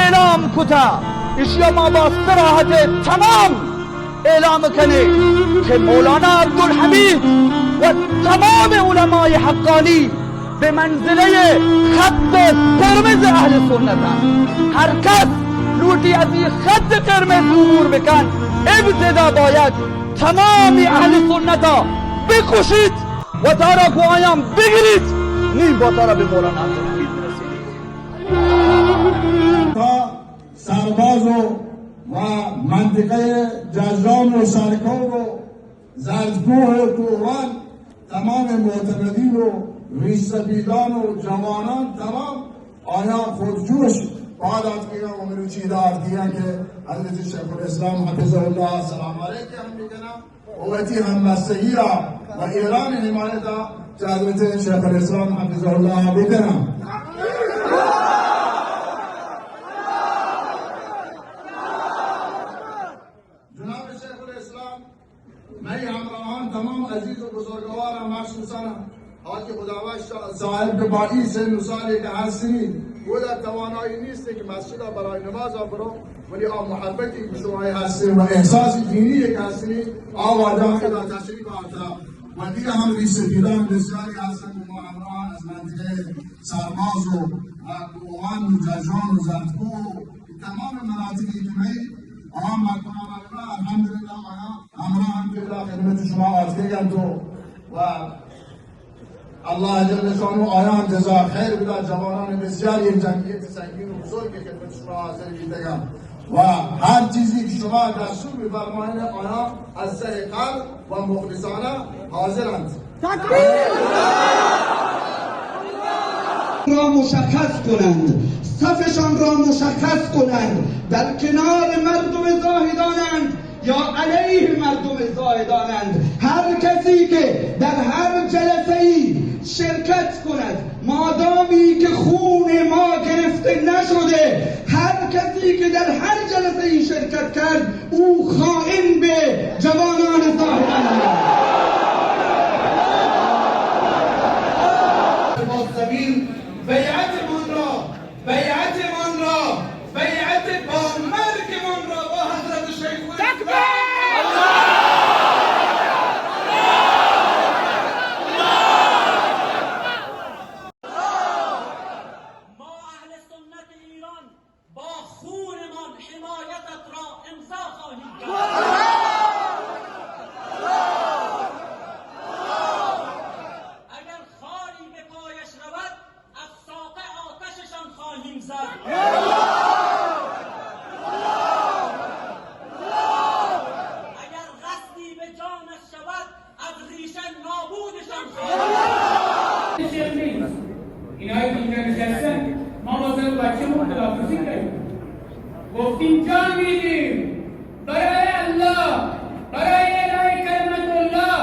اعلام کتا، اشیا ما با صراحت تمام اعلام کنیں کہ مولانا عبدالحمید و تمام علماء حقانی بہ منزلہ خط قرمز اہل سنت انت۔ ہر کس لوٹی از این خط قرمز عبور بکن، ابتدا باید تمامی اہل سنتا بکشیت و تارا گوں آیاں بگریت، نی با تارا بہ مولانا عبدالحمید برسینیت۔ تا سرباز و، و منطقهٔ ججان و سرکوب و زردکوه و کوهوان، تمام معتقدین و ریش سپیدان و جوانان، تمام آیاں خودجوش پاد آتکگاں و مروچی ادا آتکگاں کہ حضرت شیخ الاسلام حفظہ اللہ سلام علیہ ہم بکناں و وتی ہمبستگی را و ایران حمایت چہ حضرت شیخ الاسلام حفظہ اللہ بکناں۔ جناب شیخ الاسلام، مئے ہمراہان تمام عزیز و بزرگوار، مخصوصاً حاجی خداوش صاحب کہ با ای سن و سالی کہ ہستنی، او در توانایی نیست کہ مسجد برای نماز برو، ولی آ محبتی کہ شما ہستن و احساس دینی کہ ہستنی، آ واجہ ادا تشریف آورتا و دیگه ہم ریش سپیدان بسیاری ہستن کہ ما ہمراہان از منطقهٔ سرباز و، و کوہوان و ججان و زردکوه و تمام مناطقی کہ مئے آ مردمان الحمدللہ آیاں ہمراہ ہم کہ ادا خدمت شما آتکگ انت و، و اللہ جل شانہ آیاں جزا خیر بدا، جوانان بسیاری یک جمعیت سنگین و بزرگ خدمت شما حاضر بیتگاں و ہر چیزی کہ شما دستور بفرمائیں آیاں از ته قلب و مخلصانه حاضر انت۔ را مشخص کنند، صفشان را مشخص کنند، در کنار مردم زاهدانند یا علیه مردم زاهدانند. هر کسی که در هر جلسه‌ای شرکت کند، مادامی که خون ما گرفته نشده، هر کسی که در هر جلسه‌ای شرکت کرد، او خائن به جوانان زاهدان است. بیعتمان را، بیعتمان را، بیعت با مرگمان را با حضرت شیخ الاسلام. ما اهل سنت ایران با خونمان حمایتت را امضا خواهیم کرد. اگر خاری به پایش رود، از ساقه آتششان خواهیم زد. اگر قصدی به جانش شود، از ریشه نابودشان خواهیم کرد. شیخ نیست. اینایی که اینجا نشستن، ما با زن و بچه‌مون خداحافظی کردیم. گفتیم جان می‌دیم برای الله، برای اعلای کلمت الله،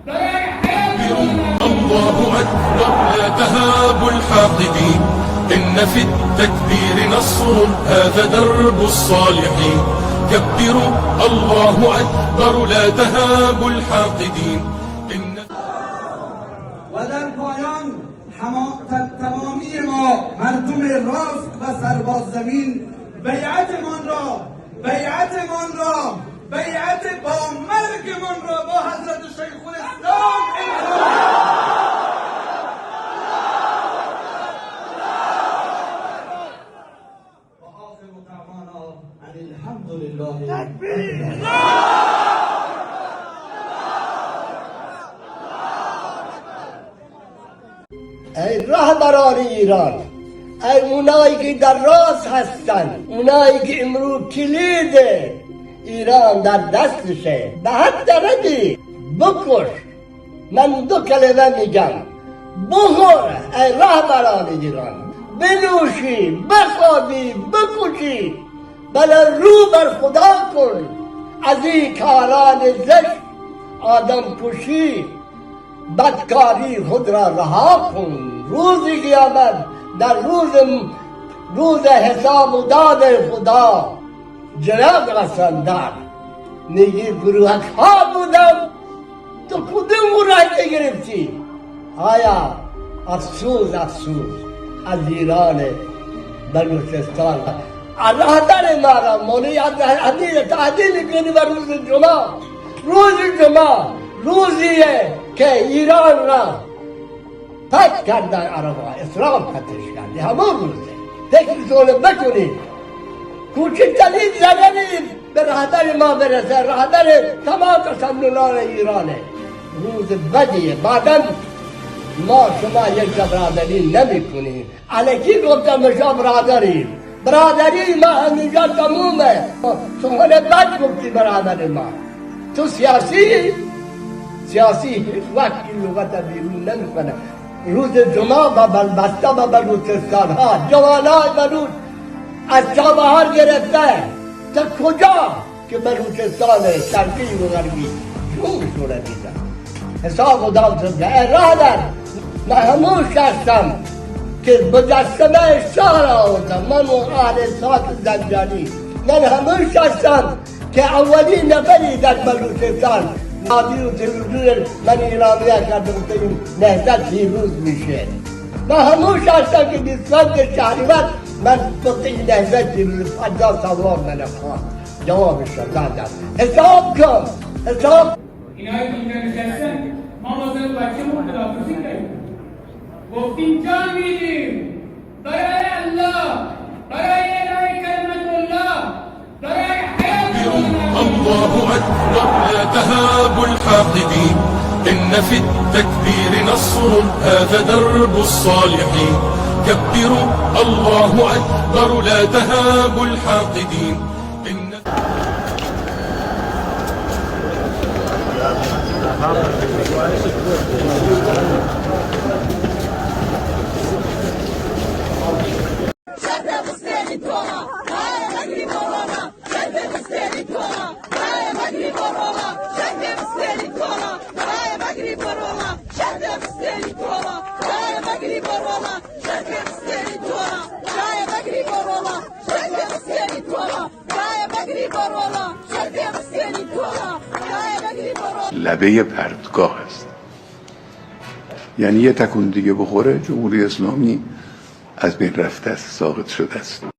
برای حیات الله. الله أكبر، لا تهابوا الحاقدين، إن في التكبير نصر، هذا درب الصالحين. كبروا، الله أكبر، لا تهابوا الحاقدين، إن و در پایان، هما-، ت-، تمامی ما مردم راست و سرباز زمین بیعتمان را، بیعتمان را، بیعت با مرگمان را با حضرت شیخ الاسلام امضا. و آخر دعوانا ان الحمد لله. تکبیر! ای رهبران ایران، ای اونایی که در راست هستن، اونایی که امروز کلید ایران در دستشه، به حد ندی، بکش. من دو کلمه می‌گم، بخور ای رهبران ایران، بنوشی، بخوابی، بکشی، بله رو بر خدا کن، از این کاران زشت، آدم کشی، بدکاری خود را رها کن. روز قیامت، در روز، روز حساب و داد خدا، جناب رساندار، نگی گروهک ها بودم، تو کدوم گروهک گرفتی؟ آیا افسوس، افسوس از ایران بلوچستان. راہدر مارا مولوی عبدالحمید تعظیم کنی و روز جمعہ، روز جمعہ روزی ہے کہ ایران را فتح کردن، عربا اسلام فتحش کردی، ہمون روز ہے۔ فکر زون بکنی، کوچکترین ضرری به راهدر ما برسه، راهدر تمام تسللان ایرانه. روز بدیه. بعداً ما شما یک جا برادری نمی‌کنیم. الکی گفتم به شما برادری. برادری ما همینجا تمومه. سخن بد گفتی برادر ما. تو سیاسی، سیاسی هیچ وقت این لغت بیرون نمی‌کنه. روز جمعه با بل-، بسته به بلوچستان ها، جوانای بلوچ از چابهار گرفته تا کجا که بلوچستان شرقی و غربی جمع شده دیدن. حساب و داد شده. ای راهدر، من همون شخصم که مجسمه شهر آوردم. من و اهل ساعت زنجانی. من همون شخصم که اولین نفری در بلوچستان رادیو تلویزیون من اعلامیه کردم که این نهضت پیروز می‌شه. من همون شخصم که بیست و پنج شهریور من گفتم این نهضت پیروز، پنجاه سال من خواست. جوابش را دادم. حساب کن. حساب. اینایی که اینجا نشستن، ما با زن و بچه‌مون خداحافظی کردیم. گفتیم جان می‌دیم برای الله، برای ادای کلمت الله، برای حیات الله. الله أكبر، لا تهاب الحاقدين، إن في التكبير نصر، هذا درب الصالحين. كبروا، الله أكبر، لا تهاب الحاقدين. لبهٔ پرتگاه است. یعنی یه تکون دیگه بخوره، جمهوری اسلامی از بین رفته است، ساقط شده است.